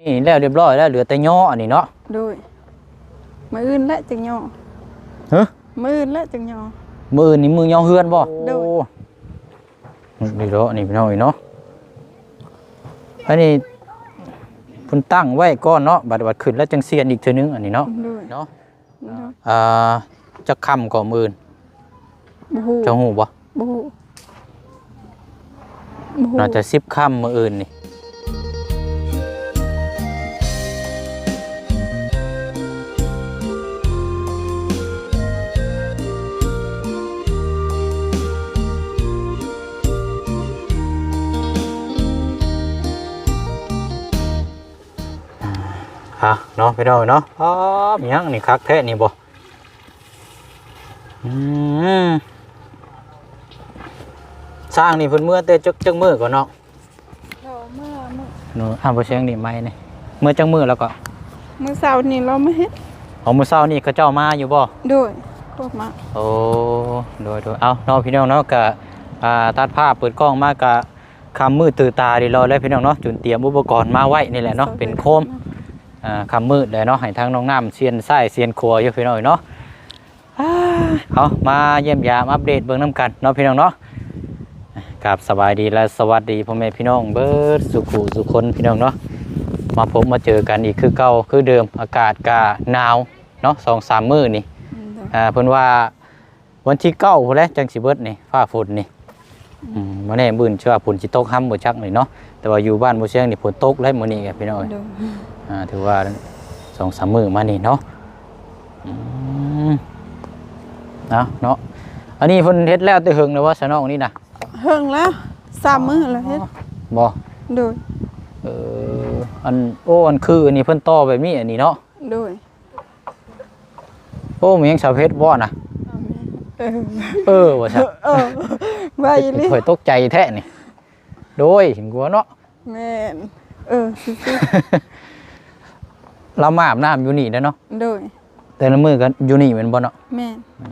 ນີ້ແລ້ວຮຽບຮ້ອຍແລ້ວ ເຫຼືອແຕ່ຍໍອັນນີ້ເນາະ. ໂດຍ ມື້ອື່ນແຫຼະຈຶ່ງຍໍ. ຮະ? ມື້ອື່ນແຫຼະຈຶ່ງຍໍ. ມື້ອື່ນນີ້ມື້ຍໍເຮືອນບໍ່? ໂດຍ. ນີ້ເນາະ ນີ້ພີ່ນ້ອງເອີຍເນາະ ອັນນີ້ເພິ່ນຕັ້ງໄວ້ກ່ອນເນາະ ບັດ ບັດຂຶ້ນແລ້ວຈັ່ງຊຽນອີກເທື່ອໜຶ່ງ ອັນນີ້ເນາະ. ໂດຍ ເນາະ. ໂດຍ ອ່າ ຈັກຄ່ຳກໍມື້ອື່ນ? ບໍ່ຮູ້. ເຈົ້າຮູ້ບໍ່? ບໍ່ຮູ້. ບໍ່ຮູ້. ໜ້າຈະສິບຄ່ຳມື້ອື່ນນີ້. ອ່າ ເນາະ ພີ່ນ້ອງເນາະ. ອ້າ ຫຍັງນີ້ ຄັກແທ້ນີ້ບໍ່? ອືມ ຊ່າງນີ້ເພິ່ນເມືອແຕ່ຈັກ ຈັກມື້ກ່ອນເນາະ? ເອີ ເມືອ ເມືອ ເນາະ. ອ້າ ບໍ່ແຊງນີ້ໄມ້ນີ້ ເມືອຈັກມື້ແລ້ວກໍ? ມື້ເຊົ້ານີ້ລາວມາເຮັດ. ອໍ ມື້ເຊົ້ານີ້ເຂົາເຈົ້າມາຢູ່ບໍ່? ໂດຍ ພວກມາ. ໂອ້ ໂດຍ ໂດຍ. ເອົາເນາະ ພີ່ນ້ອງເນາະ ກະ ອ່າ ຕັດພາບເປີດກ້ອງມາກະ ຄ່ຳມືດຕື່ຕາດີລອຍແລ້ວພີ່ນ້ອງເນາະ ຈົນຕຽມອຸປະກອນມາໄວ້ນີ້ແຫຼະເນາະ ເປັນໂຄມ. ອ່າ ຄ່ຳມືດແລ້ວເນາະ ໃຫ້ທາງນ້ອງນ້ຳຊຽນຊ້າຍຊຽນຂວາຢູ່ພີ່ນ້ອງເນາະ. ເອົາ ມາຢ້ຽມຢາມອັບເດດເບິ່ງນຳກັນເນາະ ພີ່ນ້ອງເນາະ. ກາບສະບາຍດີ ແລະ ສະຫວັດດີພໍ່ແມ່ພີ່ນ້ອງເບິດສູ່ຜູ້ສູ່ຄົນ ພີ່ນ້ອງເນາະ. ມາພົບມາເຈີກັນອີກຄືເກົ່າຄືເດີມ ອາກາດກະໜາວເນາະ ສອງສາມມື້ນີ້. ອືມ ອ່າ ເພິ່ນວ່າ ວັນທີເກົ້າພຸ້ນແຫຼະ ຈັ່ງຊິເບິດນີ້ ຟ້າຝົນນີ້. ອືມ ອືມ ບໍ່ແນ່ມື້ອື່ນຊິວ່າຝົນຊິຕົກຫ້ຳບໍ່ຈັກນີ້ເນາະ ແຕ່ວ່າຢູ່ບ້ານບໍ່ຊຽງນີ້ຝົນຕົກແລ້ວມື້ນີ້ກະພີ່ນ້ອງເອີຍ. ໂດຍ ອ່າ ຖືວ່າສອງສາມມື້ມານີ້ເນາະ. ອືມ ເອົາເນາະ ອັນນີ້ເພິ່ນເຮັດແລ້ວແຕ່ເຫິງແລ້ວບໍ່ ສະນ້ອງນີ້ນະ? ເຫິງແລ້ວ ສາມມື້ແລ້ວເຮັດ. ອໍ ບໍ່? ໂດຍ ເອີ ອັນ ໂອ້ ອັນຄືອັນນີ້ເພິ່ນຕໍ່ແບບນີ້ ອັນນີ້ເນາະ? ໂດຍ. ໂອ້ ແມ່ນຫຍັງສາວເພັດບໍ່ນະ? ເອີ ເອີ ວ່າຊັ້ນ. ເອີ ວ່າອີ່ຫຼີ ຂ້ອຍຕົກໃຈແທ້ນີ້. ໂດຍ ເຫັນກົວເນາະ. ແມ່ນ ເອີ ຊື່ໆ ລາວມາອາບນ້ຳຢູ່ນີ້ແຫຼະເນາະ? ໂດຍ. ແຕ່ລະມື້ກໍຢູ່ນີ້ແມ່ນບໍ່ເນາະ? ແມ່ນ. ອື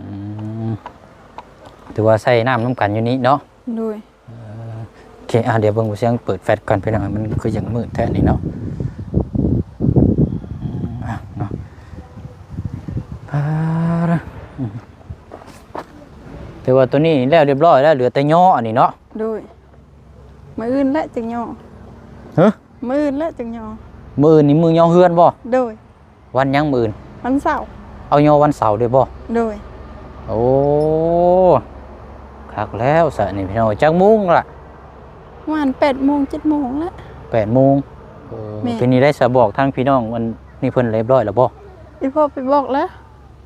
ມ ຖືວ່າໃຊ້ນ້ຳນຳກັນຢູ່ນີ້ເນາະ? ໂດຍ. ເອີ ໂອເຄ ອ່າ ດຽວເບິ່ງບໍ່ຊຽງເປີດແຟລດກ່ອນພີ່ນ້ອງ ມັນຄືຍັງມືດແທ້ນີ້ເນາະ. ອືມ ອ່າ ເນາະ ອືມ ແຕ່ວ່າໂຕນີ້ແລ້ວຮຽບຮ້ອຍແລ້ວ ເຫຼືອແຕ່ຍໍອັນນີ້ເນາະ? ໂດຍ. ມື້ອື່ນແຫຼະຈຶ່ງຍໍ. ຮະ? ມື້ອື່ນແຫຼະຈຶ່ງຍໍ. ມື້ອື່ນນີ້ມື້ຍໍເຮືອນບໍ່? ໂດຍ. ວັນຫຍັງມື້ອື່ນ? ວັນເສົາ. ເອົາຍໍວັນເສົາເດ້ບໍ່? ໂດຍ. ໂອ້ ຄັກແລ້ວຊະນີ້ພີ່ນ້ອງ. ຈັກໂມງລະ? ປະມານແປດໂມງ ເຈັດໂມງລະ. ແປດໂມງ. ເອີ ແມ່ນ. ເປັນນີ້ໄດ້ສະ ບອກທາງພີ່ນ້ອງອັນນີ້ເພິ່ນຮຽບຮ້ອຍແລ້ວບໍ່? ອີ່ພໍ່ໄປບອກແລ້ວ.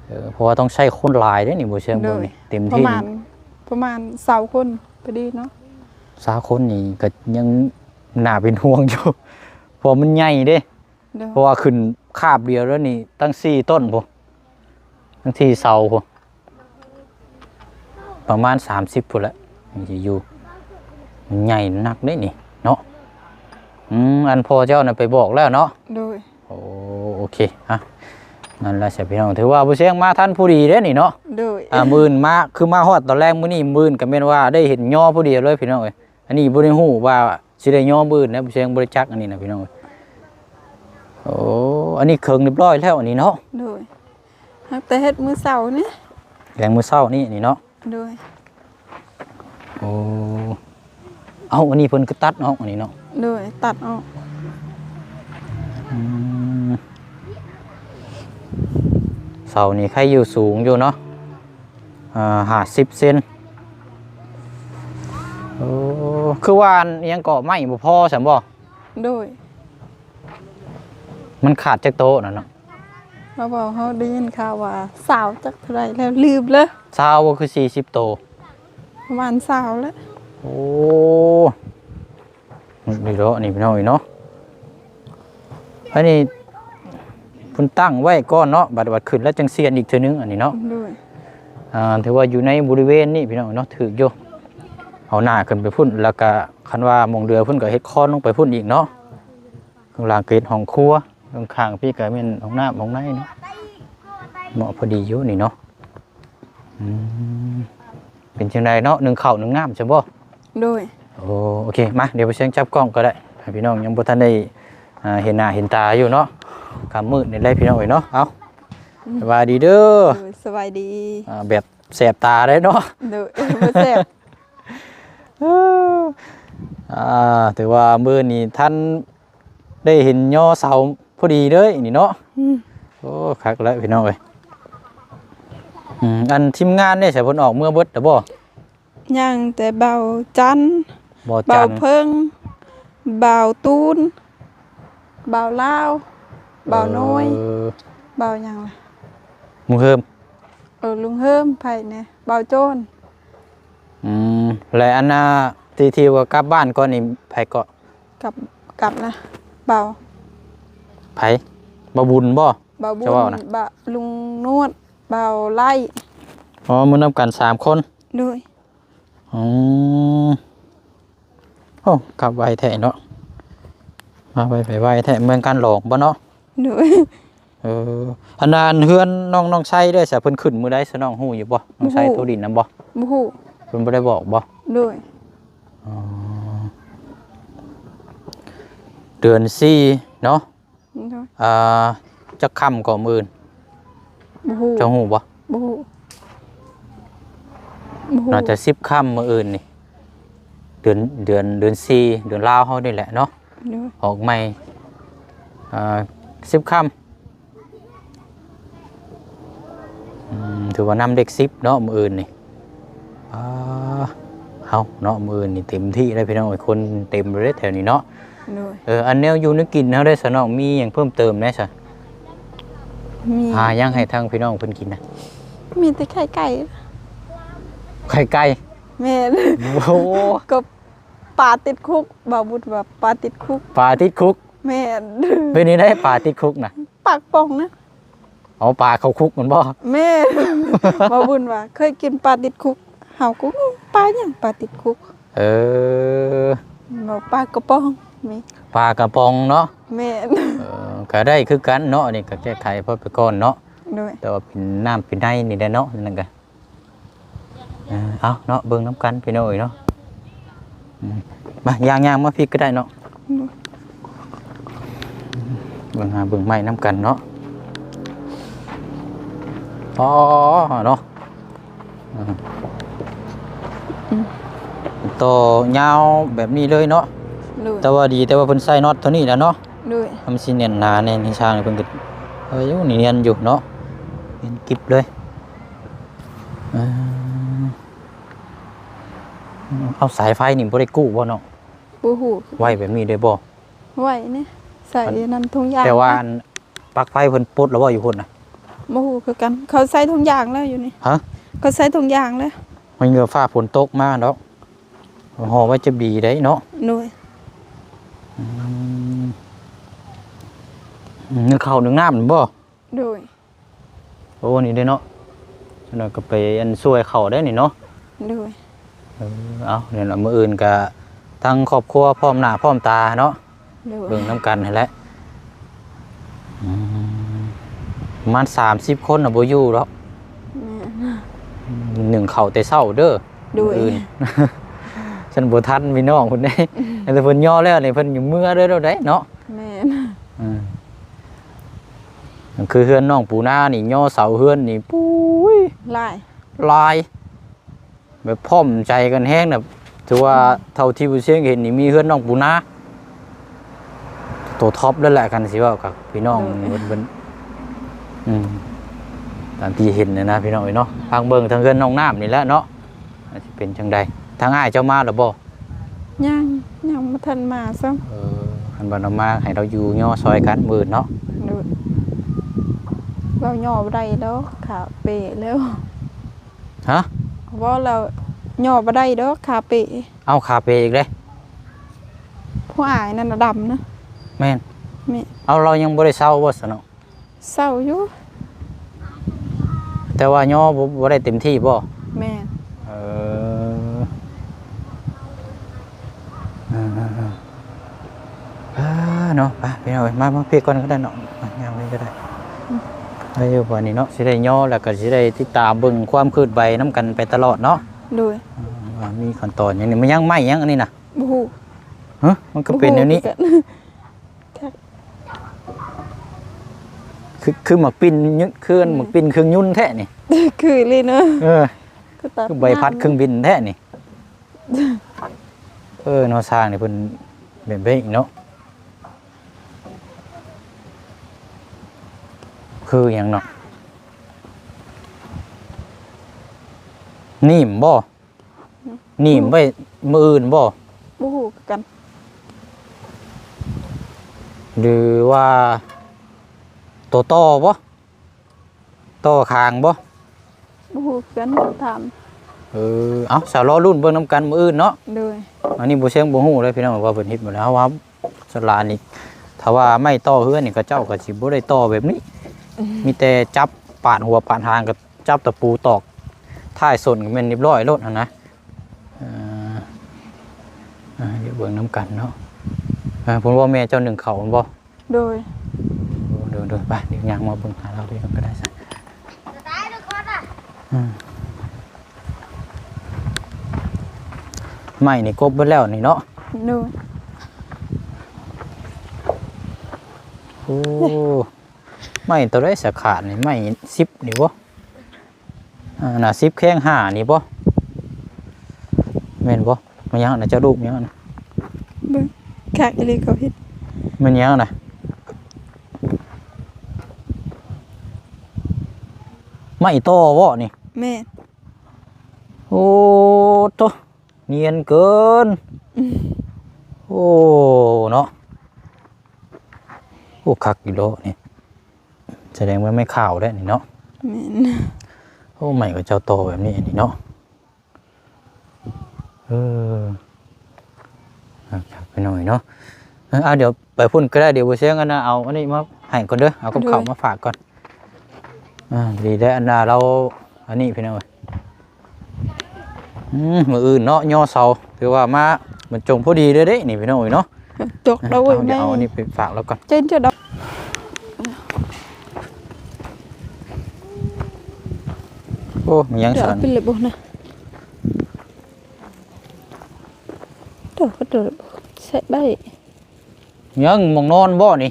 ເອີ ເພາະວ່າຕ້ອງໃຊ້ຄົນຫຼາຍເດ້ນີ້ ບໍ່ເຊື່ອ. ໂດຍ. ເບິ່ງນີ້ເຕັມທີ່ ປະມານ ປະມານຊາວຄົນພໍດີເນາະ. ຊາວຄົນນີ້ກໍຍັງໜ້າເປັນຫ່ວງຢູ່ ເພາະມັນໃຫຍ່ເດ້. ໂດຍ. ເພາະວ່າຂຶ້ນຄາບດຽວແລ້ວນີ້ຕັ້ງສີ່ຕົ້ນພຸ້ນ ຕັ້ງສີ່ເສົາພຸ້ນ ປະມານສາມສິບພຸ້ນແຫຼະ ຍັງຊິຢູ່ ມັນໃຫຍ່ໜັກເດ້ນີ້ເນາະ. ອືມ ອັນພໍ່ເຈົ້ານະໄປບອກແລ້ວເນາະ? ໂດຍ. ໂອ ໂອເຄ ອ່ະ ນັ້ນລະຊະພີ່ນ້ອງ ຖືວ່າບໍ່ຊຽງມາທັນພໍດີເດ້ນີ້ເນາະ. ໂດຍ. ອ່າ ມື້ອື່ນມາ ຄືມາຮອດຕອນແລງມື້ນີ້ ມື້ອື່ນກໍແມ່ນວ່າໄດ້ເຫັນຍໍພໍດີເລີຍພີ່ນ້ອງເອີຍ. ອັນນີ້ບໍ່ໄດ້ຮູ້ວ່າຊິໄດ້ຍໍມື້ອື່ນນະ ບໍ່ຊຽງບໍ່ໄດ້ຈັກອັນນີ້ນະພີ່ນ້ອງ. ໂອ້ ອັນນີ້ເຄິ່ງຮຽບຮ້ອຍແລ້ວອັນນີ້ເນາະ? ໂດຍ. ຫາກແຕ່ເຮັດມື້ເຊົ້ານີ້ ແລງມື້ເຊົ້ານີ້ ອັນນີ້ເນາະ? ໂດຍ. ໂອ້ ເອົ້າ ອັນນີ້ເພິ່ນຄືຕັດອອກອັນນີ້ເນາະ? ໂດຍ ຕັດອອກ. ອືມ ເສົານີ້ໃຄ່ຢູ່ສູງຢູ່ເນາະ. ອ່າ ຫ້າສິບເຊັນ. ໂອ້ ຄືວ່າອັນຫຍັງເກາະ ໄມ້ບໍ່ພໍຊັ້ນບໍ່? ໂດຍ. ມັນຂາດຈັກໂຕນັ້ນເນາະ? ເຂົາເວົ້າ ເຮົາໄດ້ຍິນຂ່າວວ່າຊາວຈັກເທົ່າໃດແລ້ວ ລືມເລີຍ. ຊາວບໍ່ ຄືສີ່ສິບໂຕ? ປະມານຊາວແຫຼະ. ໂອ້ ນີ້ເນາະ ນີ້ພີ່ນ້ອງເອີຍເນາະ ອັນນີ້ເພິ່ນຕັ້ງໄວ້ກ່ອນເນາະ ບັດ ບັດຂຶ້ນແລ້ວຈັ່ງຊຽນອີກເທື່ອໜຶ່ງ ອັນນີ້ເນາະ. ໂດຍ. ອ່າ ຖືວ່າຢູ່ໃນບໍລິເວນນີ້ພີ່ນ້ອງເນາະ ຖືກຢູ່. ເອົາໜ້າຂຶ້ນໄປພຸ້ນ ແລ້ວກະຄັນວ່າໝ່ອງເຫຼືອພຸ້ນກະເຮັດຄອນລົງໄປພຸ້ນອີກເນາະ. ຂ້າງຫຼັງກະເຮັດຫ້ອງຄົວ ຂ້າງໆ ພີ້ກະແມ່ນຫ້ອງນ້ຳຫ້ອງໃນເນາະ ເໝາະພໍດີຢູ່ນີ້ເນາະ. ອືມ ເປັນຈັ່ງໃດເນາະ ໜຶ້ງເຂົ້າໜຶ້ງນ້ຳຊະບໍ່? ໂດຍ. ໂອ ໂອເຄ ມາ ດຽວບໍ່ຊຽງຈັບກ້ອງກໍໄດ້ ໃຫ້ພີ່ນ້ອງຍັງບໍ່ທັນໄດ້ ອ່າ ເຫັນໜ້າເຫັນຕາຢູ່ເນາະ ຄ່ຳມືດນີ້ແຫຼະພີ່ນ້ອງເອີຍເນາະ. ເອົ້າ ສະບາຍດີເດີ. ໂດຍ ສະບາຍດີ. ອ່າ ແບບແສບຕາເດ້ເນາະ. ໂດຍ ບໍ່ແສບ. ອ່າ ຖືວ່າມື້ນີ້ທັນໄດ້ເຫັນຍໍເສົາພໍດີເລີຍນີ້ເນາະ. ອືມ ໂອ້ ຄັກແລ້ວພີ່ນ້ອງເອີຍ. ອືມ ອັນທີມງານເດ້ ໃສເພິ່ນອອກເມືອເບິດແລ້ວບໍ່? ຍັງແຕ່ບ່າວຈັນ ບ່າວຈັນ ບ່າວເພິ່ງ ບ່າວຕູນ ບ່າວລາວ ບ່າວນ້ອຍ ເອີ ບ່າວຫຍັງລະ ລຸງເຮີມ. ເອີ ລຸງເຮີມ ໃຜແດ່ ບ່າວໂຈນ. ອືມ ແລະ ອັນນ່າ ທີ່ ທີ່ວ່າກັບບ້ານກ່ອນນີ້ໃຜເກາະ? ກັບ ກັບນະ ບ່າວ ໃຜ? ບ່າວບຸນບໍ່? ບ່າວບຸນ ຈະເວົ້ານະ ບ່າວ ລຸງນວດ ບ່າວໄລ້. ອໍ ມານຳກັນສາມຄົນ. ໂດຍ. ອືມ ໂອ້ ກັບໄວແທ້ເນາະ ມາໄວໄປໄວແທ້. ເມືອງການຫຼອງບໍ່ເນາະ? ໂດຍ. ເອີ ອັນນັ້ນເຮືອນນ້ອງ ນ້ອງໄຊເດ້ ສະເພິ່ນຂຶ້ນມື້ໃດ ສະນ້ອງຮູ້ຢູ່ບໍ່? ນ້ອງໄຊ ບໍ່ຮູ້ ໂທດິນນຳບໍ່? ບໍ່ຮູ້. ເພິ່ນບໍ່ໄດ້ບອກບໍ່? ໂດຍ. ອໍ ເດືອນສີ່ເນາະ. ໂດຍ. ອ່າ ຈັກຄ່ຳກໍມື້ອື່ນ? ບໍ່ຮູ້. ເຈົ້າຮູ້ບໍ່? ບໍ່ຮູ້. ບໍ່ຮູ້. ໜ້າຈະສິບຄ່ຳມື້ອື່ນນີ້ ເດືອນ ເດືອນ ເດືອນສີ່ ເດືອນລາວເຮົານີ້ແຫຼະເນາະ. ໂດຍ. ອອກໃໝ່ ອ່າ ສິບຄ່ຳ. ອືມ ຖືວ່ານຳເລກສິບເນາະ ມື້ອື່ນນີ້. ອ່າ ເຮົາເນາະ ມື້ອື່ນນີ້ເຕັມທີ່ເລີຍພີ່ນ້ອງເອີຍ ຄົນເຕັມເລີຍເດ້ແຖວນີ້ເນາະ. ໂດຍ. ເອີ ອັນແນວຢູ່ແນວກິນເຮົາໄດ້ສະນ້ອງ ມີຫຍັງເພີ່ມເຕີມແດ່ສະ? ມີ ຫາຫຍັງໃຫ້ທາງພີ່ນ້ອງເພິ່ນກິນນະ? ມີແຕ່ໄຂ່ໄກ່. ໄຂ່ໄກ່? ແມ່ນ. ໂອ້ ກໍປາຕິດຄຸກ ບ່າວບຸດວ່າປາຕິດຄຸກ. ປາຕິດຄຸກ? ແມ່ນ. ເປັນຈັ່ງໃດປາຕິດຄຸກນະ? ປາກະປ໋ອງນະ. ເອົາປາເຂົ້າຄຸກແມ່ນບໍ່? ແມ່ນ. ບ່າວບຸນວ່າເຄີຍກິນປາຕິດຄຸກ ເຮົາກໍງົງ ປາຫຍັງປາຕິດຄຸກ? ເອີ ເວົ້າປາກະປ໋ອງ ມີ ປາກະປ໋ອງເນາະ. ແມ່ນ. ເອີ ກໍໄດ້ຄືກັນເນາະ ອັນນີ້ກໍແກ້ໄຂພໍໄປກ່ອນເນາະ. ໂດຍ. ແຕ່ວ່າເປັນນ້ຳເປັນໃນນີ້ແຫຼະເນາະ ນັ້ນກໍ ເອີ ເອົາເນາະ ເບິ່ງນຳກັນພີ່ນ້ອງເອີຍເນາະ. ອືມ ມາ ຍ່າງໆ ມາພີ້ກໍໄດ້ເນາະ. ເບິ່ງຫາເບິ່ງໄມ້ນຳກັນເນາະ. ອໍ ເນາະ ອືມ ອືມ ຕໍ່ຍາວແບບນີ້ເລີຍເນາະ. ໂດຍ. ແຕ່ວ່າດີ ແຕ່ວ່າເພິ່ນໃສ່ນັອດເທົ່ານີ້ແຫຼະເນາະ. ໂດຍ. ມັນຊິແໜ້ນໜາແດ່ ນີ້ຊ່າງເພິ່ນກໍ ເອີ ຢູ່ນີ້ແໜ້ນຢູ່ເນາະ ແໜ້ນກິບເລີຍ. ເອີ ເອົາສາຍໄຟນີ້ບໍ່ໄດ້ກູ້ບໍ່ນ້ອງ? ບໍ່ຮູ້. ໄວ້ແບບນີ້ໄດ້ບໍ່? ໄວ້ນີ້ ໃສ່ອັນນັ້ນຖົງຢາງ. ແຕ່ວ່າອັນ ປັກໄຟເພິ່ນປົດແລ້ວບໍ່ຢູ່ພຸ້ນນະ? ບໍ່ຮູ້ຄືກັນ ເຂົາໃສ່ຖົງຢາງແລ້ວຢູ່ນີ້. ຮະ? ເຂົາໃສ່ຖົງຢາງແລ້ວ. ມັນກໍຟ້າຝົນຕົກມາດອກ ຫໍ່ໄວ້ຈະດີໄດ໋ເນາະ. ໂດຍ. ອືມ ໜຶ້ງເຂົ້າໜຶ້ງນ້ຳແມ່ນບໍ່? ໂດຍ. ໂອ້ ນີ້ເດ້ເນາະ ຈັກໜ່ອຍກໍໄປອັນຊ່ວຍເຂົາໄດ້ນີ້ເນາະ. ໂດຍ. ເອີ ເອົາ ນີ້ລະ ມື້ອື່ນກະທັງຄອບຄົວພ້ອມໜ້າພ້ອມຕາເນາະ. ໂດຍ. ເບິ່ງນຳກັນຫັ້ນແຫຼະ. ອືມ ປະມານສາມສິບຄົນນະບໍ່ຢູ່ດອກ. ແມ່ນ. ໜຶ້ງເຂົ້າແຕ່ເຊົ້າເດີ. ໂດຍ. ມື້ອື່ນ ຊັ້ນບໍ່ທັນພີ່ນ້ອງພຸ້ນເດ້. ແຕ່ເພິ່ນຍໍແລ້ວນີ້ເພິ່ນຢູ່ເມືອເດີໂລດໃດ໋ເນາະ. ແມ່ນ. ອືມ ຄືເຮືອນນ້ອງປູນານີ້ ຍໍເສົາເຮືອນນີ້ ປຸ້ຍ ຫຼາຍ ຫຼາຍ ແບບພ້ອມໃຈກັນແຮງນະ. ຖືວ່າ ອືມ ເທົ່າທີ່ຜູ້ຊຽງເຫັນນີ້ ມີເຮືອນນ້ອງປູນາ ໂຕທັອບເລີຍແຫຼະ ຄັນຊິເວົ້າກັບພີ່ນ້ອງ. ໂດຍ. ເພິ່ນ ເພິ່ນ ອືມ ຕາມທີ່ເຫັນນະ ພີ່ນ້ອງເອີຍເນາະ. ຟັງເບິ່ງທາງເຮືອນນ້ອງນ້ຳນີ້ແຫຼະເນາະ ວ່າຊິເປັນຈັ່ງໃດ. ທາງອ້າຍເຈົ້າມາແລ້ວບໍ່? ຍັງ ຍັງບໍ່ທັນມາຊ້ຳ. ເອີ ຄັນວ່າລາວມາໃຫ້ລາວຢູ່ຍໍຊ່ອຍກັນມື້ອື່ນເນາະ. ໂດຍ. ເວົ້າຍໍບໍ່ໄດ້ດອກ ຂາເປແລ້ວ. ຮະ? ເວົ້າແລ້ວຍໍບໍ່ໄດ້ດອກ ຂາເປ. ເອົາ ຂາເປອີກເດ້. ຜູ້ອ້າຍນັ້ນນະດຳນະ. ແມ່ນ. ແມ່ນ. ເອົາ ລາວຍັງບໍ່ໄດ້ເຊົາບໍ່ຊັ້ນເນາະ? ເຊົາຢູ່ ແຕ່ວ່າຍໍບໍ່ ບໍ່ໄດ້ເຕັມທີ່ບໍ່? ແມ່ນ. ເອີ ເອີ ເອີ ເອີ ເອີ ເນາະ. ໄປພີ່ນ້ອງເອີຍ ມາ ມາພີ້ກ່ອນກໍໄດ້ເນາະ ມາຍ່າງໄປກໍໄດ້. ອືມ ໄດ້ຢູ່ ບາດນີ້ເນາະ ຊິໄດ້ຍໍແລ້ວກໍຊິໄດ້ຕິດຕາມເບິ່ງຄວາມເຄື່ອນໄຫວນຳກັນໄປຕະຫຼອດເນາະ. ໂດຍ. ອືມ ວ່າມີຂັ້ນຕອນຫຍັງນີ້ ມັນຍັງໄມ້ຫຍັງອັນນີ້ນະ? ບໍ່ຮູ້. ຮະ? ມັນກໍເປັນແນວນີ້. ບໍ່ຮູ້ຄືກັນ. ຈັກ ຄື ຄືໝາກປິ່ນຍຸ ຄືອັນໝາກປິ່ນເຄື່ອງຍົນແທ້ນີ້. ຄືອີ່ຫຼີເນາະ. ເອີ ຄືຕັດ ຄືໃບພັດເຄື່ອງບິນແທ້ນີ້. ເອີ ເນາະ ຊ່າງນີ້ເພິ່ນແບບນີ້ເນາະ. ຄືຫຍັງເນາະ? ໜີມບໍ່? ໜີມໄວ້ມື້ອື່ນບໍ່? ບໍ່ຮູ້ຄືກັນ. ຫຼືວ່າໂຕຕໍ່ບໍ່? ຕໍ່ຄາງບໍ່? ບໍ່ຮູ້ຄືກັນ ຕ້ອງຖາມ. ເອີ ເອົາ ສາວລໍລຸ້ນເບິ່ງນຳກັນມື້ອື່ນເນາະ. ໂດຍ. ອັນນີ້ບໍ່ເຊີງບໍ່ຮູ້ເລີຍພີ່ນ້ອງ ວ່າເພິ່ນເຮັດບໍ່ແລ້ວ ເຮົາວ່າສາລານີ້ ຖ້າວ່າໄມ້ຕໍ່ເຮືອນນີ້ ເຂົາເຈົ້າກໍຊິບໍ່ໄດ້ຕໍ່ແບບນີ້. ອືມ ມີແຕ່ຈັບປາດຫົວປາດຫາງ ກໍຈັບຕະປູຕອກທ້າຍຊົນ ກໍແມ່ນຮຽບຮ້ອຍໂລດຫັ້ນນະ. ເອີ ອ່າ ດຽວເບິ່ງນຳກັນເນາະ. ອ່າ ເພິ່ນວ່າແມ່ເຈົ້າໜຶ້ງເຂົ້າແມ່ນບໍ່? ໂດຍ. ໂດຍໆ ໄປ ດຽວຍ່າງມາເບິ່ງຫາລາວດ້ວຍກັນກໍໄດ້ຊະ. ອືມ ໄມ້ນີ້ກົບເບິດແລ້ວນີ້ເນາະ? ໂດຍ. ໂອ້ ໄມ້ໂຕໃດສະຂາດນີ້? ໄມ້ສິບນີ້ບໍ່? ອ່າ ໜ້າສິບແຂ້ງຫ້ານີ້ບໍ່? ແມ່ນບໍ່? ແມ່ນຫຍັງນະ? ເຈົ້າລູກຫຍັງນະ? ເບິ່ງຄັກອີ່ຫຼີເຂົາເຮັດ. ແມ່ນຫຍັງນະ? ໄມ້ຕໍ່ບໍ່ນີ້? ແມ່ນ. ໂອ້ໂຕ ນຽນເກີນ. ອືມ ໂອ້ ເນາະ. ໂອ້ ຄັກຢູ່ເນາະນີ້. ສະແດງວ່າໄມ້ຂາວແລ້ວນີ້ເນາະ. ແມ່ນ. ໂອ້ ໄມ້ເຂົາເຈົ້າຕໍ່ແບບນີ້ນີ້ເນາະ. ເອີ ຄັກໆ ໄປໜ້ອຍເນາະ. ເອີ ເອົາ ດຽວໄປພຸ້ນກໍໄດ້ ດຽວບໍ່ເຊີງອັນນ່າ ເອົາອັນນີ້ມາໃຫ້ກ່ອນເດີ ເອົາກັບເຂົ້າມາຝາກກ່ອນ. ອ່າ ດີແລ້ວ ອັນນ່າ ລາວອັນນີ້ພີ່ນ້ອງເອີຍ. ອືມ ມື້ອື່ນເນາະ ຍໍເສົາ ຖືວ່າມາບັນຈົງພໍດີເລີຍເດ້ນີ້ພີ່ນ້ອງເອີຍເນາະ. ຕົກແລ້ວເວີຍ. ເອົາ ດຽວເອົາອັນນີ້ໄປຝາກລາວກ່ອນ. ເຈັນເຈົ້າດອກ. ໂອ້ ມັນຍັງສັ່ນ. ເປັນລະບົນະ. ໂຕ ໂຕ ໃສ່ໄດ້. ຍັງໝ່ອງນອນບໍ່ນີ້?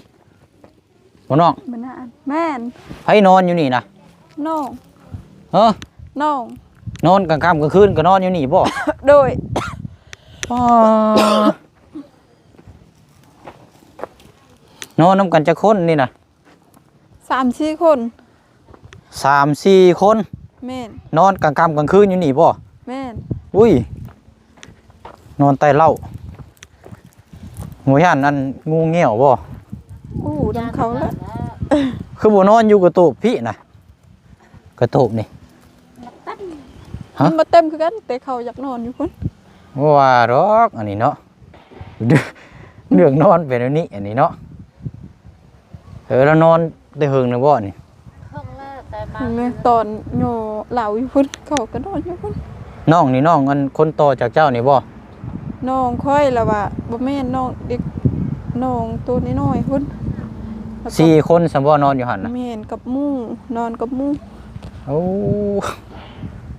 ບໍ່ນ້ອງ? ບໍ່ນານ. ແມ່ນ. ໃຜນອນຢູ່ນີ້ນະ? ນ້ອງ. ເອີ? ນ້ອງ. ນອນກາງຄ່ຳກາງຄືນກໍນອນຢູ່ນີ້ບໍ່? ໂດຍ. ອໍ ນອນນຳກັນຈັກຄົນນີ້ນະ? ສາມສີ່ຄົນ. ສາມສີ່ຄົນ? ແມ່ນ. ນອນກາງຄ່ຳກາງຄືນຢູ່ນີ້ບໍ່? ແມ່ນ. ອຸ້ຍ ນອນໃຕ້ເລົ້າ. ບໍ່ຢ້ານອັນງູງຽວບໍ່? ອູ້ ນຳເຂົາລະ. ຄືບໍ່ນອນຢູ່ກະໂຕບພີ້ນະ? ກະໂຕບນີ້. ຮະ? ມັນບໍ່ເຕັມຄືກັນ ແຕ່ເຂົາຢາກນອນຢູ່ພຸ້ນ. ບໍ່ວ່າດອກອັນນີ້ເນາະ. ເລື່ອງນອນເປັນແນວນີ້ອັນນີ້ເນາະ. ເອີ ລາວນອນແຕ່ເຫິງແລ້ວບໍ່ນີ້? ເຫິງແລ້ວ ແຕ່ມາ ເບິ່ງແນ່ ຕອນໂຍເຫຼົ້າຢູ່ພຸ້ນ ເຂົາກໍນອນຢູ່ພຸ້ນ. ນ້ອງນີ້ ນ້ອງອັນຄົນຕໍ່ຈາກເຈົ້ານີ້ບໍ່? ນ້ອງຂ້ອຍລະວ່າ ບໍ່ແມ່ນ ນ້ອງເດັກ ນ້ອງໂຕນ້ອຍໆພຸ້ນ. ແລ້ວກໍ ສີ່ຄົນຊັ້ນບໍ່ນອນຢູ່ຫັ້ນນະ? ແມ່ນ ກັບໝູ່ ນອນກັບໝູ່. ໂອ້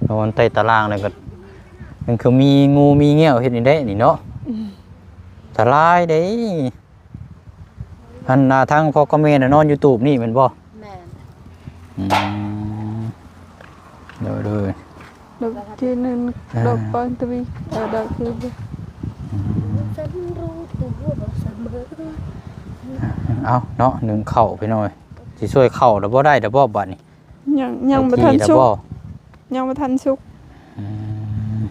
ນອນໃຕ້ຕາລ່າງແລ້ວກໍ ມັນຄືມີງູມີງຽວເຮັດນີ້ໄດ໋ນີ້ເນາະ. ອືມ ອັນຕະລາຍເດ້. ອັນ ອ່າ ທາງພໍ່ກັບແມ່ນະນອນຢູ່ຕູບນີ້ແມ່ນບໍ່? ແມ່ນ. ອືມ ໂດຍໆ ດອກທີໜຶ່ງ ອ່າ ດອກປານທະວີ ເອີ ດອກທີ ອືມ ເອົາເນາະ ໜຶ້ງເຂົ້າພີ່ນ້ອງເອີຍ ຊິຊ່ວຍເຂົ້າແລ້ວບໍ່ ໄດ້ແລ້ວບໍ່ບາດນີ້? ຍັງ ຍັງບໍ່ທັນສຸກ ຍັງບໍ່ທັນສຸກ. ອືມ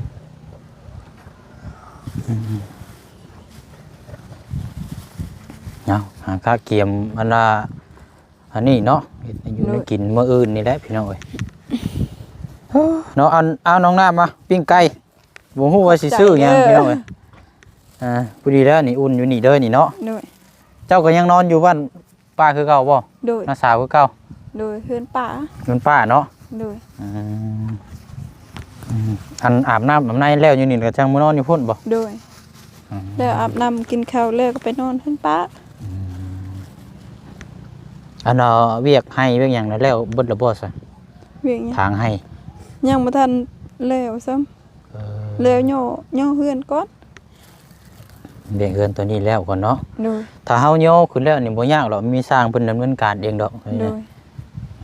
ອືມ ເອົາ ຫາກະກຽມອັນລະ ອັນນີ້ເນາະ ເຮັດໃຫ້ຢູ່ ໂດຍ ໃຫ້ກິນມື້ອື່ນນີ້ແຫຼະພີ່ນ້ອງເອີຍ. ເນາະ ອັນ ເອົາ ນ້ອງນ້ຳມາ ປີ້ງໄກ່ ບໍ່ຮູ້ວ່າຊິຊື້ຫຍັງ ຂອບໃຈເດີ ພີ່ນ້ອງເອີຍ. ອ່າ ພໍດີແລ້ວນີ້ ອຸ່ນຢູ່ນີ້ເດີນີ້ເນາະ. ໂດຍ ເຈົ້າກໍຍັງນອນຢູ່ບ້ານ ປ້າຄືເກົ່າບໍ່? ໂດຍ ນ້າສາວຄືເກົ່າ? ໂດຍ ເຮືອນປ້າ ເຮືອນປ້າເນາະ. ໂດຍ ອືມ ອືມ ອັນອາບນ້ຳອາບໃນແລ້ວຢູ່ນີ້ ກໍຈັ່ງມານອນຢູ່ພຸ້ນບໍ່? ໂດຍ ອືມ ແລ້ວອາບນ້ຳກິນເຂົ້າແລ້ວກໍໄປນອນເຮືອນປ້າ. ອືມ ອັນ ເອີ ວຽກໄຮ່ວຽກຫຍັງນະ ແລ້ວເບິດແລ້ວບໍ່ຊະ? ວຽກຫຍັງ? ທາງໄຮ່ ຍັງບໍ່ທັນແລ້ວຊ້ຳ. ເອີ ແລ້ວຍໍ ຍໍເຮືອນກ່ອນ. ວຽກເຮືອນໂຕນີ້ແລ້ວກ່ອນເນາະ. ໂດຍ ຖ້າເຮົາຍໍຂຶ້ນແລ້ວນີ້ບໍ່ຍາກດອກ, ມີຊ່າງເພິ່ນດຳເນີນການເອງດອກ. ໂດຍ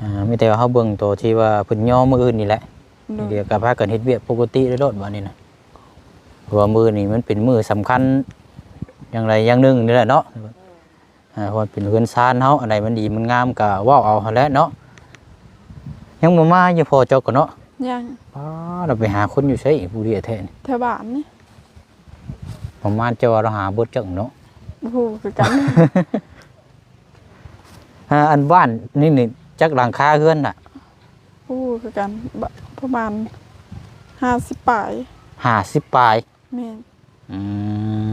ອ່າ ມີແຕ່ວ່າເຮົາເບິ່ງໂຕທີ່ວ່າເພິ່ນຍໍມື້ອື່ນນີ້ແຫຼະ. ໂດຍ ດຽວກໍພາກັນເຮັດວຽກປົກກະຕິໂລດບັດນີ້ນະ, ເພາະວ່າມື້ນີ້ມັນເປັນມື້ສຳຄັນຢ່າງໃດຢ່າງໜຶ່ງນີ້ແຫຼະເນາະ. ອ່າ ເພາະວ່າເປັນເຮືອນຊານເຮົາ, ອັນໃດມັນດີມັນງາມກໍເວົ້າເອົາຫັ້ນແຫຼະເນາະ. ຍັງບໍ່ມາຢູ່ພໍ່ເຈົ້າກໍເນາະ? ຍັງ. ປ້າ ລາວໄປຫາຄົນຢູ່ໃສຜູ້ດຽວແທ້ນີ້? ແຖວບ້ານນີ້. ປະມານເຈົ້າວ່າລາວຫາເບິດຈັກເນາະ? ບໍ່ຮູ້ຄືກັນ. ອ່າ ອັນບ້ານນີ້ນີ້ຈັກຫຼັງຄາເຮືອນນະ? ບໍ່ຮູ້ຄືກັນ, ບ- ປະມານຫ້າສິບປາຍ. ຫ້າສິບປາຍ? ແມ່ນ. ອື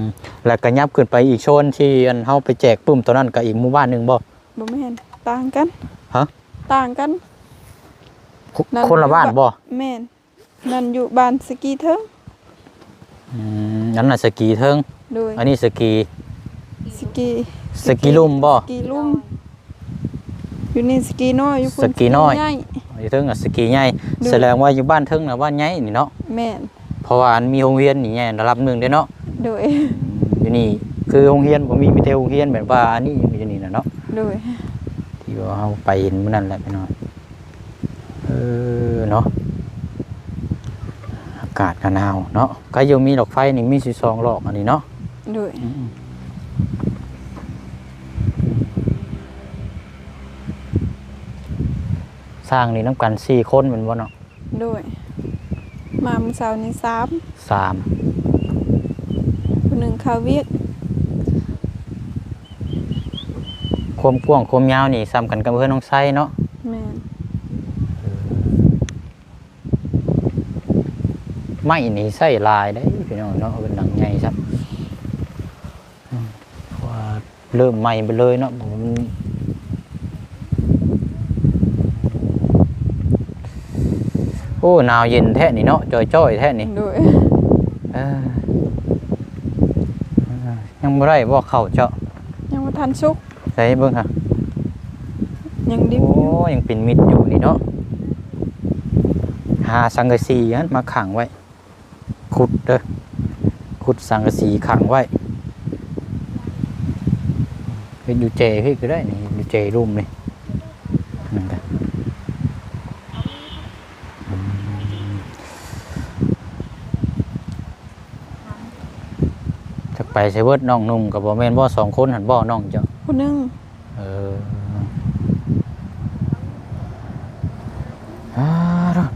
ມ ແລ້ວກໍຫຍັບຂຶ້ນໄປອີກໂຊນທີ່ອັນເຮົາໄປແຈກປຶ້ມຕອນນັ້ນ ກໍອີກໝູ່ບ້ານໜຶ່ງບໍ່? ບໍ່ແມ່ນ, ຕ່າງກັນ. ຮະ? ຕ່າງກັນ. ຄົ- ນັ້ນ ຄົນລະບ້ານບໍ່? ແມ່ນ. ນັ້ນຢູ່ບ້ານສະກີເທິງ. ອືມ ອັນນັ້ນສະກີເທິງ. ໂດຍ ອັນນີ້ສະກີ ສະກີ ສະກີລຸ່ມບໍ່? ສະກີລຸ່ມ. ຢູ່ນີ້ສະກີນ້ອຍ, ຢູ່ພຸ້ນສະກີນ້ອຍ, ສະກີໃຫຍ່. ຢູ່ເທິງສະກີໃຫຍ່. ໂດຍ ສະແດງວ່າຢູ່ບ້ານເທິງນະ ບ້ານໃຫຍ່ນີ້ເນາະ. ແມ່ນ. ເພາະວ່າອັນມີໂຮງຮຽນນີ້ໃຫຍ່ລະດັບໜຶ່ງເດ້ເນາະ. ໂດຍ ອືມ ຢູ່ນີ້ຄືໂຮງຮຽນບໍ່ມີ, ມີແຕ່ໂຮງຮຽນແບບວ່າອັນນີ້ຢູ່ນີ້ນະເນາະ. ໂດຍ ທີ່ວ່າເຮົາໄປເຫັນມື້ນັ້ນແຫຼະພີ່ນ້ອງ. ເອີເນາະ ອາກາດກໍໜາວເນາະ. ກໍຢູ່ມີດອກໄຟນີ້ມີສິບສອງດອກອັນນີ້ເນາະ. ໂດຍ ອືມ ຊ່າງນີ້ນຳກັນສີ່ຄົນແມ່ນບໍ່ເນາະ? ໂດຍ ມາມື້ເຊົ້ານີ້ສາມ ສາມ ຜູ້ໜຶ່ງເຂົ້າວຽກ. ຄວາມກວ້າງຄວາມຍາວນີ້ສ່ຳກັນກັບເຮືອນນ້ອງໄຊເນາະ. ແມ່ນ. ໄມ້ນີ້ໃຊ້ຫຼາຍເດ້ພີ່ນ້ອງເນາະ, ເປັນຫຼັງໃຫຍ່ຊ້ຳ. ອືມ ເພາະວ່າເລີ່ມໃໝ່ໄປເລີຍເນາະ. ໂອ້ ໜາວເຢັນແທ້ນີ້ເນາະ, ຈ່ອຍໆແທ້ນີ້. ໂດຍ ເອີ ຍັງບໍ່ໄດ້ບໍ່ເຂົ້າເຈົ້າ? ຍັງບໍ່ທັນສຸກ. ໃສ່ເບິ່ງຫາ. ຍັງດິບຢູ່. ໂອ້ ຍັງເປັນມິດຢູ່ນີ້ເນາະ. ຫາສັງກະສີຫັ້ນມາຂັງໄວ້. ຂຸດເດີ ຂຸດສັງກະສີຂັງໄວ້. ເຮັດຢູ່ເຈພີ້ກໍໄດ້ນີ້, ເຮັດຢູ່ເຈລຸ່ມນີ້. ນັ້ນກະ ອືມ ຈັກໄປໃສເບິດ. ນ້ອງໜຸ່ມກໍບໍ່ແມ່ນບໍ່? ສອງຄົນຫັ້ນບໍ່ ນ້ອງເຈົ້າ? ຜູ້ໜຶ່ງ. ເອີ ອ່າ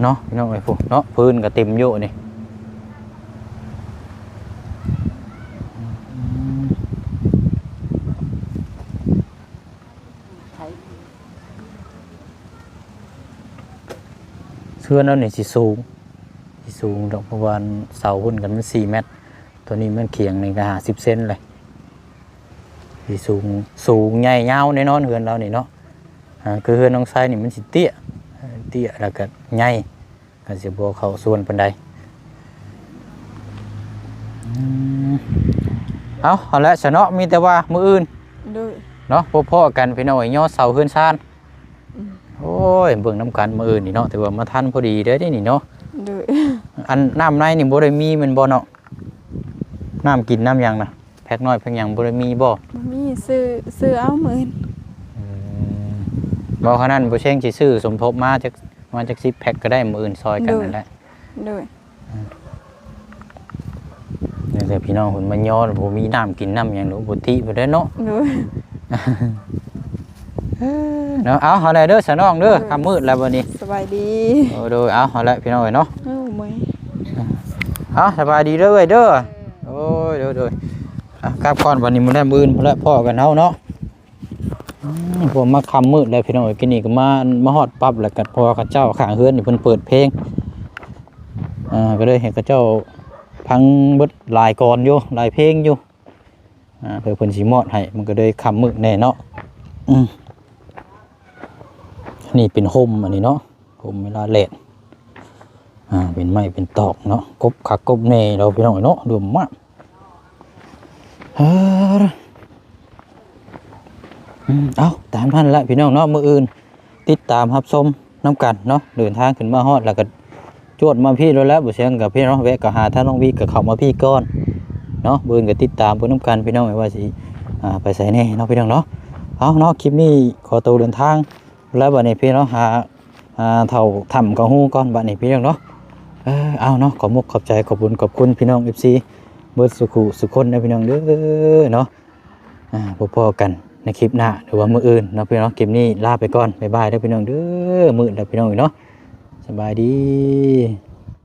ເນາະ ພີ່ນ້ອງເອີຍ ພຸ້ນເນາະ ພື້ນກໍເຕັມຢູ່ນີ້. ເຮືອນລາວນີ້ຊິສູງ ຊິສູງດອກ ເພາະວ່າເສົາພຸ້ນກໍມັນສີ່ແມັດ, ຕົວນີ້ມັນຂຽງນີ້ກໍຫ້າສິບເຊັນເລີຍ. ຊິສູງ ສູງໃຫຍ່ຍາວແນ່ນອນເຮືອນລາວນີ້ເນາະ. ອ່າ ຄືເຮືອນນ້ອງຊາຍນີ້ມັນຊິເຕ້ຍ ເຕ້ຍແລ້ວກໍໃຫຍ່ ກໍຊິບໍ່ເຂົ້າສ່ວນປານໃດ. ອືມ ເອົາ ເອົາແຫຼະຊະເນາະ ມີແຕ່ວ່າມື້ອື່ນ ໂດຍ ເນາະ ພົບພໍ້ກັນພີ່ນ້ອງເອີຍ ຍໍເສົາເຮືອນຊານ. ອືມ ໂອ້ຍ ເບິ່ງນຳກັນມື້ອື່ນນີ້ເນາະ ຖືວ່າມາທັນພໍດີເດ້ນີ້ເນາະ. ໂດຍ ອັນນ້ຳໃນນີ້ບໍ່ໄດ້ມີແມ່ນບໍ່ເນາະ? ນ້ຳກິນນ້ຳຫຍັງນະ ແພັກນ້ອຍແພັກຫຍັງບໍ່ໄດ້ມີບໍ່? ບໍ່ມີ ຊື້ ຊື້ເອົາມື້ອື່ນ. ອືມ ບໍ່ ຄັນນັ້ນບໍ່ເຊັງຊິຊື້ສົມທົບມາຈັກ ມາຈັກສິບແພັກກໍໄດ້ ມື້ອື່ນຊ່ອຍກັນ ໂດຍ ນັ້ນແຫຼະ. ໂດຍ ນີ້ແຫຼະພີ່ນ້ອງ ເພິ່ນມາຍໍບໍ່ມີນ້ຳກິນນ້ຳຫຍັງດອກ ບໍ່ຕິເພິ່ນເດ້ເນາະ. ໂດຍ ເນາະ ເອົາ ເອົາແຫຼະເດີສາວນ້ອງເດີ. ໂດຍ ຄ່ຳມືດແລ້ວບັດນີ້ ສະບາຍດີ. ໂດຍ ເອົາ ເອົາແຫຼະພີ່ນ້ອງເອີຍເນາະ. ເອີ ເມື່ອຍ. ເອົາ ສະບາຍດີເດີເອື້ອຍເດີ. ໂດຍ ໂດຍ ໂດຍ ອ່ະ ກັບກ່ອນບັດນີ້ ມື້ແລງມື້ອື່ນພຸ້ນແຫຼະພໍ້ກັນເຮົາເນາະ. ອືມ ພວກມາຄ່ຳມືດແລ້ວພີ່ນ້ອງເອີຍ ກີ້ນີ້ກໍມາ ມາຮອດປັບແລ້ວກໍ ເພາະວ່າເຂົາເຈົ້າຂ້າງເຮືອນນີ້ເພິ່ນເປີດເພງ ອ່າ ກໍເລີຍໃຫ້ເຂົາເຈົ້າຟັງເບິດຫຼາຍກ່ອນຢູ່ ຫຼາຍເພງຢູ່ ອ່າ ເພື່ອເພິ່ນຊິມອດໃຫ້ ມັນກໍເລີຍຄ່ຳມືດແດ່ເນາະ. ອືມ ນີ້ເປັນຮົ່ມອັນນີ້ເນາະ ຮົ່ມເວລາແດດ ອ່າ ເປັນໄມ້ເປັນຕອກເນາະ ກົບຄັກກົບແນ່ແລ້ວພີ່ນ້ອງເອີຍເນາະ ດົມມາກ. ເອີ ອືມ ເອົາ ຕາມນັ້ນລະພີ່ນ້ອງເນາະ ມື້ອື່ນຕິດຕາມຮັບຊົມນຳກັນເນາະ. ເດີນທາງຂຶ້ນມາຮອດແລ້ວກໍຈວດມາພີ້ໂລດແຫຼະ ບໍ່ຊຽງກັບພີ່ເນາະ ແວະກໍຫາທາງນ້ອງວີ ກໍເຂົ້າມາພີ້ກ່ອນ ເນາະ ມື້ອື່ນກໍຕິດຕາມເບິ່ງນຳກັນພີ່ນ້ອງ ວ່າຊິ ອ່າ ໄປໃສແດ່ເນາະພີ່ນ້ອງເນາະ. ເອົາເນາະ ຄລິບນີ້ຂໍໂຕເດີນທາງແລ້ວ ບັດນີ້ພີ່ນ້ອງຫາ ອ່າ ເຖົ້າຖ້ຳກະຮູ້ກ່ອນບັດນີ້ພີ່ນ້ອງເນາະ. ເອີ ເອົາເນາະ ຂອບມຸກຂອບໃຈ ຂອບບຸນຂອບຄຸນພີ່ນ້ອງ ເອັຟຊີ ເບິດສູ່ຄູ່ສູ່ຄົນເດີພີ່ນ້ອງເດີເນາະ. ອ່າ ພົບພໍ້ກັນໃນຄລິບໜ້າ ຫຼືວ່າມື້ອື່ນເນາະພີ່ນ້ອງ. ຄລິບນີ້ລາໄປກ່ອນ ບາຍບາຍເດີພີ່ນ້ອງເດີ. ມືດແລ້ວພີ່ນ້ອງເອີຍເນາະ ສະບາຍດີ.